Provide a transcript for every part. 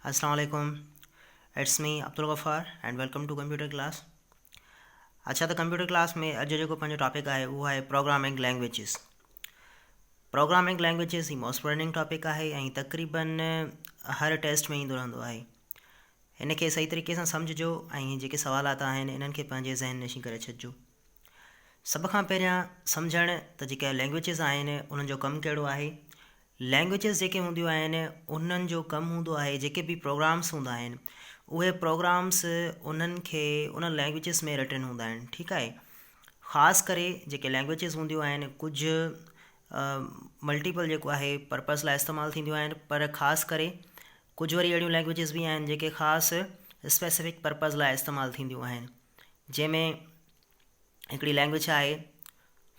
السلام عليڪم it's me Abdul Ghaffar and welcome to computer class. اڇا ته ڪمپيوٽر ڪلاس ۾ اڄ جيڪو پنهنجو ٽاپڪ آهي اهو آهي پروگرامنگ لينگويجز. پروگرامنگ لينگويجز هي موسٽ برننگ ٽاپڪ آهي ۽ تقريبن هر ٽيسٽ ۾ ايندو رهندو آهي. هن کي صحيح طريقي سان سمجهجو ۽ جيڪي سوالات آهن انهن کي پنهنجي ذهن نشين ڪري ڇڏجو. سڀ کان پهريان سمجهڻ ته جيڪي لينگويجز آهن انهن جو ڪم ڪهڙو آهي. لينگويجز جيڪي هونديون آهن انهن جو ڪم هوندو آهي جيڪي به پروگرامس هوندا آهن اهي پروگرامس انهن کي انهن لينگويجز ۾ رٽن هوندا آهن ٺيڪ آهي خاص ڪري جيڪي لينگويجز هونديون آهن ڪجهه ملٽيپل جيڪو آهي پرپز لاء استعمال ٿينديون آهن پر خاص ڪري ڪجهه وري اهڙيون لينگويجز به آهن جيڪي خاص اسپيسفڪ پرپز لاء استعمال ٿينديون آهن جنهن ۾ هڪڙي لينگويج آهي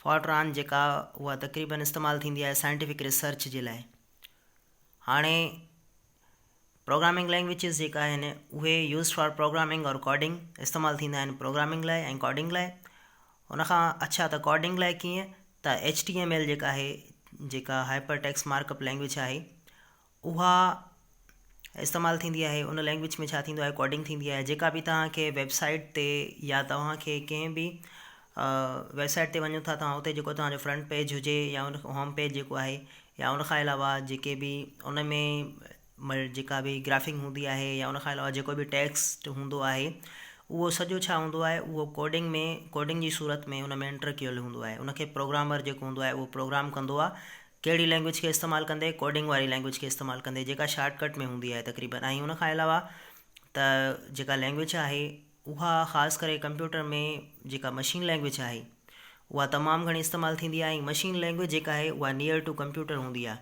فورٽران جيڪا اها تقريبن استعمال ٿيندي آهي سائنٽيفڪ ريسرچ جي لاء. هاڻي پروگرامنگ لينگويجز جيڪا آهن اهي يوز فار پروگرامنگ اور ڪوڊنگ استعمال ٿيندا آهن پروگرامنگ لاء ۽ ڪوڊنگ لاء. ان کان اڇا ته ڪوڊنگ لاء ڪيئن ته ايڇ ٽي ايم ايل جيڪا آهي جيڪا hyper text mark up language آهي اها استعمال ٿيندي آهي ان لينگويج ۾ ڇا ٿيندو آهي ڪوڊنگ ٿيندي آهي جيڪا به توهان کي ويب سائيٽ تي يا توهان کي ڪنهن به ويب سائيٽ تي وڃو ٿا توهان اتي جيڪو توهان جو فرنٽ پيج هجي يا ان هوم پيج جيڪو آهي يا ان کان علاوه جيڪي به ان ۾ جيڪا به گرافنگ هوندي آهي يا ان کان علاوه جيڪو به ٽيڪسٽ هوندو آهي اهو سڄو ڇا هوندو آهي اهو ڪوڊنگ ۾ ڪوڊنگ جي صورت ۾ ان ۾ انٽر ڪيل هوندو آهي ان کي پروگرامر جيڪو هوندو آهي اهو پروگرام ڪندو آهي ڪهڙي لينگويج کي استعمال ڪندي؟ ڪوڊنگ واري لينگويج کي استعمال ڪندي جيڪا شارٽ ڪٽ ۾ هوندي آهي تقريبن ۽ ان کان علاوه ته جيڪا لينگويج آهي اها خاص ڪري ڪمپيوٽر ۾ جيڪا مشين لينگويج آهي اها تمام گهڻي استعمال ٿيندي آهي ۽ مشين لينگويج جيڪا آهي اها نيئر ٽو ڪمپيوٽر هوندي آهي.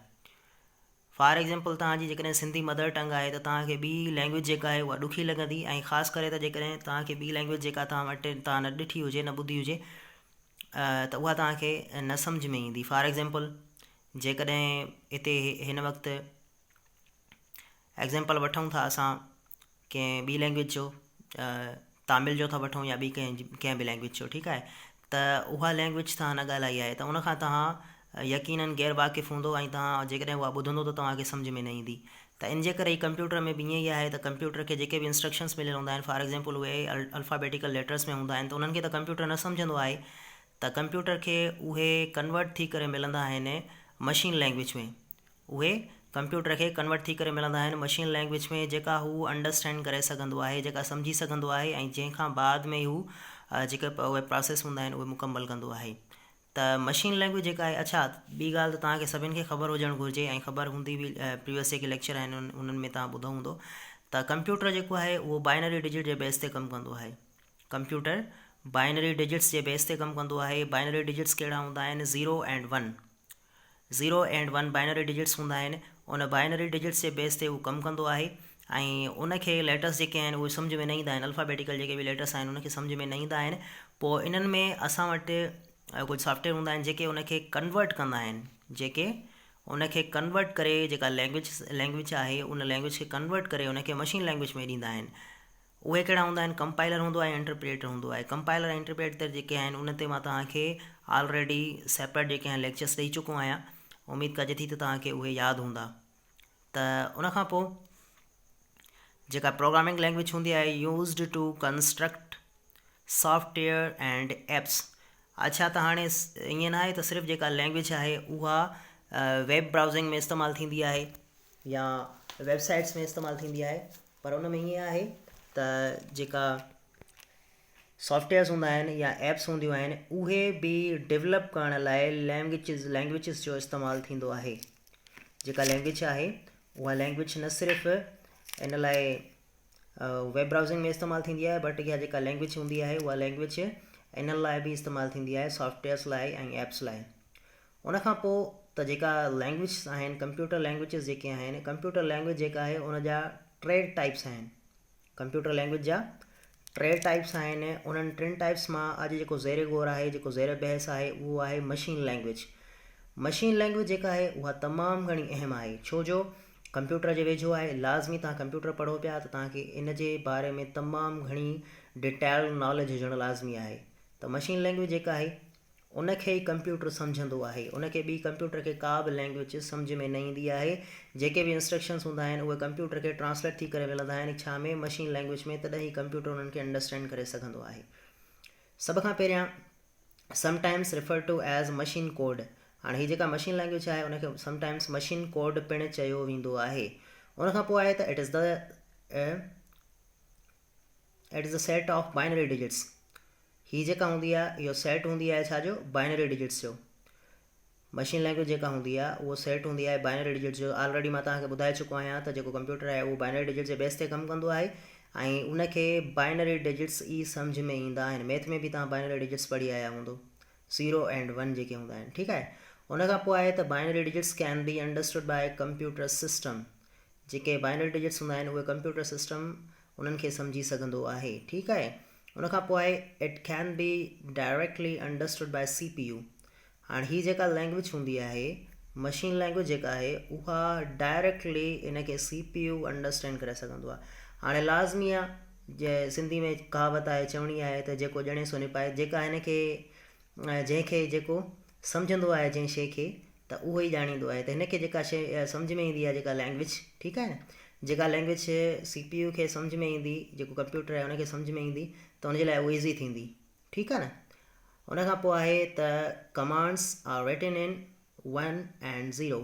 فار ايگزامپل توهان جي جيڪڏهن سنڌي مدر ٽنگ آهي ته توهان کي ٻي لينگويج جيڪا آهي اها ڏکي لڳندي ۽ خاص ڪري ته جيڪڏهن توهان کي ٻي لينگويج جيڪا توهان وٽ توهان نه ڏٺي هجي نه ٻڌي هجي ته اها توهان کي نه سمجهه ۾ ايندي. فار ايگزامپل جيڪڏهن هتي هن وقت ايگزامپل وٺون ٿا اسان ڪنهن ٻي لينگويج جو تامل جو ٿا وٺون يا ٻي ڪنهن ڪنهن به لينگويج جو ٺيڪ آهي ته اها لينگويج توهان نه ڳالهائي آهي ته ان کان توهان يقينن غير واقف هوندو ۽ توهان جيڪڏهن اها ٻڌندو ته توهان کي سمجهه ۾ نه ايندي ته ان جي ڪري ئي ڪمپيوٽر ۾ به ائين ئي آهي ته ڪمپيوٽر کي جيڪي به انسٽرڪشنس مليل هوندا آهن فار ايگزامپل اهي الفابيٽيڪل ليٽرس ۾ هوندا آهن ته انهن کي ته ڪمپيوٽر نه سمجهندو آهي ته ڪمپيوٽر کي اهي ڪنورٽ ٿي ڪري ملندا آهن مشين لينگويج ۾ اهي ڪمپيوٽر کي ڪنورٽ ٿي ڪري ملندا آهن مشين لينگويج ۾ جيڪا هو انڊرسٽينڊ ڪري سگهندو آهي جيڪا سمجهي سگهندو آهي ۽ جنهن کان بعد ۾ هو جيڪي اهي پراسيس هوندا آهن اهي مڪمل ڪندو آهي ته مشين لينگويج جيڪا آهي اڇا ٻي ڳالهه ته توهان کي سڀن کي خبر هجڻ گهرجي ۽ خبر هوندي به پريويس جيڪي ليڪچر آهن انهن ۾ توهان ٻڌو هوندو ته ڪمپيوٽر جيڪو آهي اهو بائنري ڊجٽ جي بيس تي ڪم ڪندو آهي ڪمپيوٽر بائنري ڊجٽس جي بيس تي ڪم ڪندو آهي بائنري ڊجٽس ڪهڙا هوندا آهن zero and one zero and one binary digits هوندا آهن ان بائنري ڊجٽس جي بيس تي هو ڪم ڪندو آهي ۽ ان کي ليٽرس جيڪي آهن اهي سمجهه ۾ نه ايندا آهن الفابيٽيڪل جيڪي به ليٽرس آهن ان کي سمجهه ۾ نه ايندا آهن پوء انهن ۾ اسان وٽ ڪجهه سافٽويئر هوندا آهن جيڪي ان کي ڪنورٽ ڪندا آهن جيڪي ان کي ڪنورٽ ڪري جيڪا لينگويج لينگويج آهي ان لينگويج کي ڪنورٽ ڪري ان کي مشين لينگويج ۾ ڏيندا آهن اهي ڪهڙا هوندا آهن ڪمپائلر هوندو آهي انٽرپريٽر هوندو آهي ڪمپائلر ۽ انٽرپريٽر جيڪي آهن ان تي مان توهان کي آلريڊي سيپريٽ جيڪي آهن ليڪچرس ڏئي چڪو آهيان اميد ڪجي ٿي ته توهان کي اهي ياد هوندا ته ان کان پوء جيڪا پروگرامنگ لينگويج هوندي آهي used to construct software and apps اڇا ته هاڻي ائين نه آهي ته صرف جيڪا لينگويج آهي اها ويب برائوزنگ ۾ استعمال ٿيندي آهي يا ويب سائيٽس ۾ استعمال ٿيندي آهي پر ان ۾ ائين آهي ته جيڪا سافٽويئرس هوندا آهن يا ايپس هونديون آهن اهي به ڊولپ ڪرڻ لاء لينگويجز لينگويجز جو استعمال ٿيندو آهي جيڪا لينگويج آهي اها لينگويج نه صرف ان لاء ويب برائوزنگ ۾ استعمال ٿيندي آهي بٽ اها جيڪا لينگويج هوندي آهي اها لينگويج انهن لاء به استعمال ٿيندي آهي سافٽويئرس لاء ۽ ايپس لاء ان کان پوء ته جيڪا لينگويجز آهن ڪمپيوٽر لينگويجز جيڪي آهن ڪمپيوٽر لينگويج جيڪا آهي ان جا ٽي ٽائپس آهن ڪمپيوٽر لينگويج جا ٽي ٽائپس آهن انهن ٽن ٽائپس مان اڄ جيڪو زير غور آهي جيڪو زير بحث آهي اهو آهي مشين لينگويج مشين لينگويج جيڪا آهي اها تمام گهڻي اهم آهي ڇو جو ڪمپيوٽر جي ويجهو آهي لازمي توهان ڪمپيوٽر پڙهو پيا ته توهان کي ان جي باري ۾ تمام گهڻي ڊيٽيل ناليج هجڻ لازمي آهي ته مشين لينگويج جيڪا آهي. ان کي ئي ڪمپيوٽر سمجهندو آهي. ان کي ٻي ڪمپيوٽر کي ڪا به لينگويج سمجهه ۾ نه ايندي آهي. جيڪي به انسٽرڪشنز هوندا آهن اهي ڪمپيوٽر کي ٽرانسليٽ ٿي ڪري ملندا آهن ڇا ۾ مشين لينگويج ۾ تڏهن ئي ڪمپيوٽر انهن کي انڊرسٽينڊ ڪري سگهندو آهي. سڀ کان پهريان Sometimes referred to as machine code هاڻي هي جيڪا مشين لينگويج آهي ان کي Sometimes machine code پڻ چيو ويندو آهي. ان کان پوء آهي ته It is the It is the set of binary digits هي جيڪا هوندي آهي اهو سيٽ هوندي آهي ڇا جو بائنري ڊجٽس جو مشين لينگويج جيڪا هوندي آهي اهو سيٽ هوندي آهي بائنري ڊجٽس جو آلريڊي مان توهان کي ٻڌائي چڪو آهيان ته جيڪو ڪمپيوٽر آهي اهو بائنري ڊجٽس جي بيس تي ڪم ڪندو آهي ۽ ان کي بائنري ڊجٽس ئي سمجھ ۾ ايندا آهن ميٿ ۾ به توهان بائنري ڊجٽس پڙهي آيا هوندو زيرو اينڊ ون جيڪي هوندا آهن ٺيڪ آهي ان کان پوء آهي ته binary digits can be understood by computer system جيڪي بائنري ڊجٽس هوندا آهن اهي ڪمپيوٽر سسٽم انهن کي سمجهي سگهندو آهي ٺيڪ آهي ان کان پوء آهي it can be directly understood by C P U هاڻ هي جيڪا لينگويج هوندي آهي مشين لينگويج جيڪا آهي اها ڊائريڪٽلي ان کي سي پي يو انڊرسٽينڊ ڪري سگهندو آهي هاڻي لازمي آهي جي سنڌي ۾ ڪهاوت آهي چوڻي آهي ته جيڪو ڄڻي سو نپائي جيڪا هن کي جنهن کي جيڪو سمجهندو آهي جنهن شيء کي ته اهو ئي ڄاڻيندو آهي ته هن کي جيڪا شيء سمجهه ۾ ايندي آهي جيڪا لينگويج ٺيڪ آهي نه جيڪا لينگويج سي پي يو کي سمجهه ۾ ايندي جيڪو ڪمپيوٽر آهي ان کي سمجهه ۾ ايندي ته ان جي لاء اهو ايزي ٿيندي ٺيڪ آهي نه ان کان پوء آهي ته commands are written in one and zero.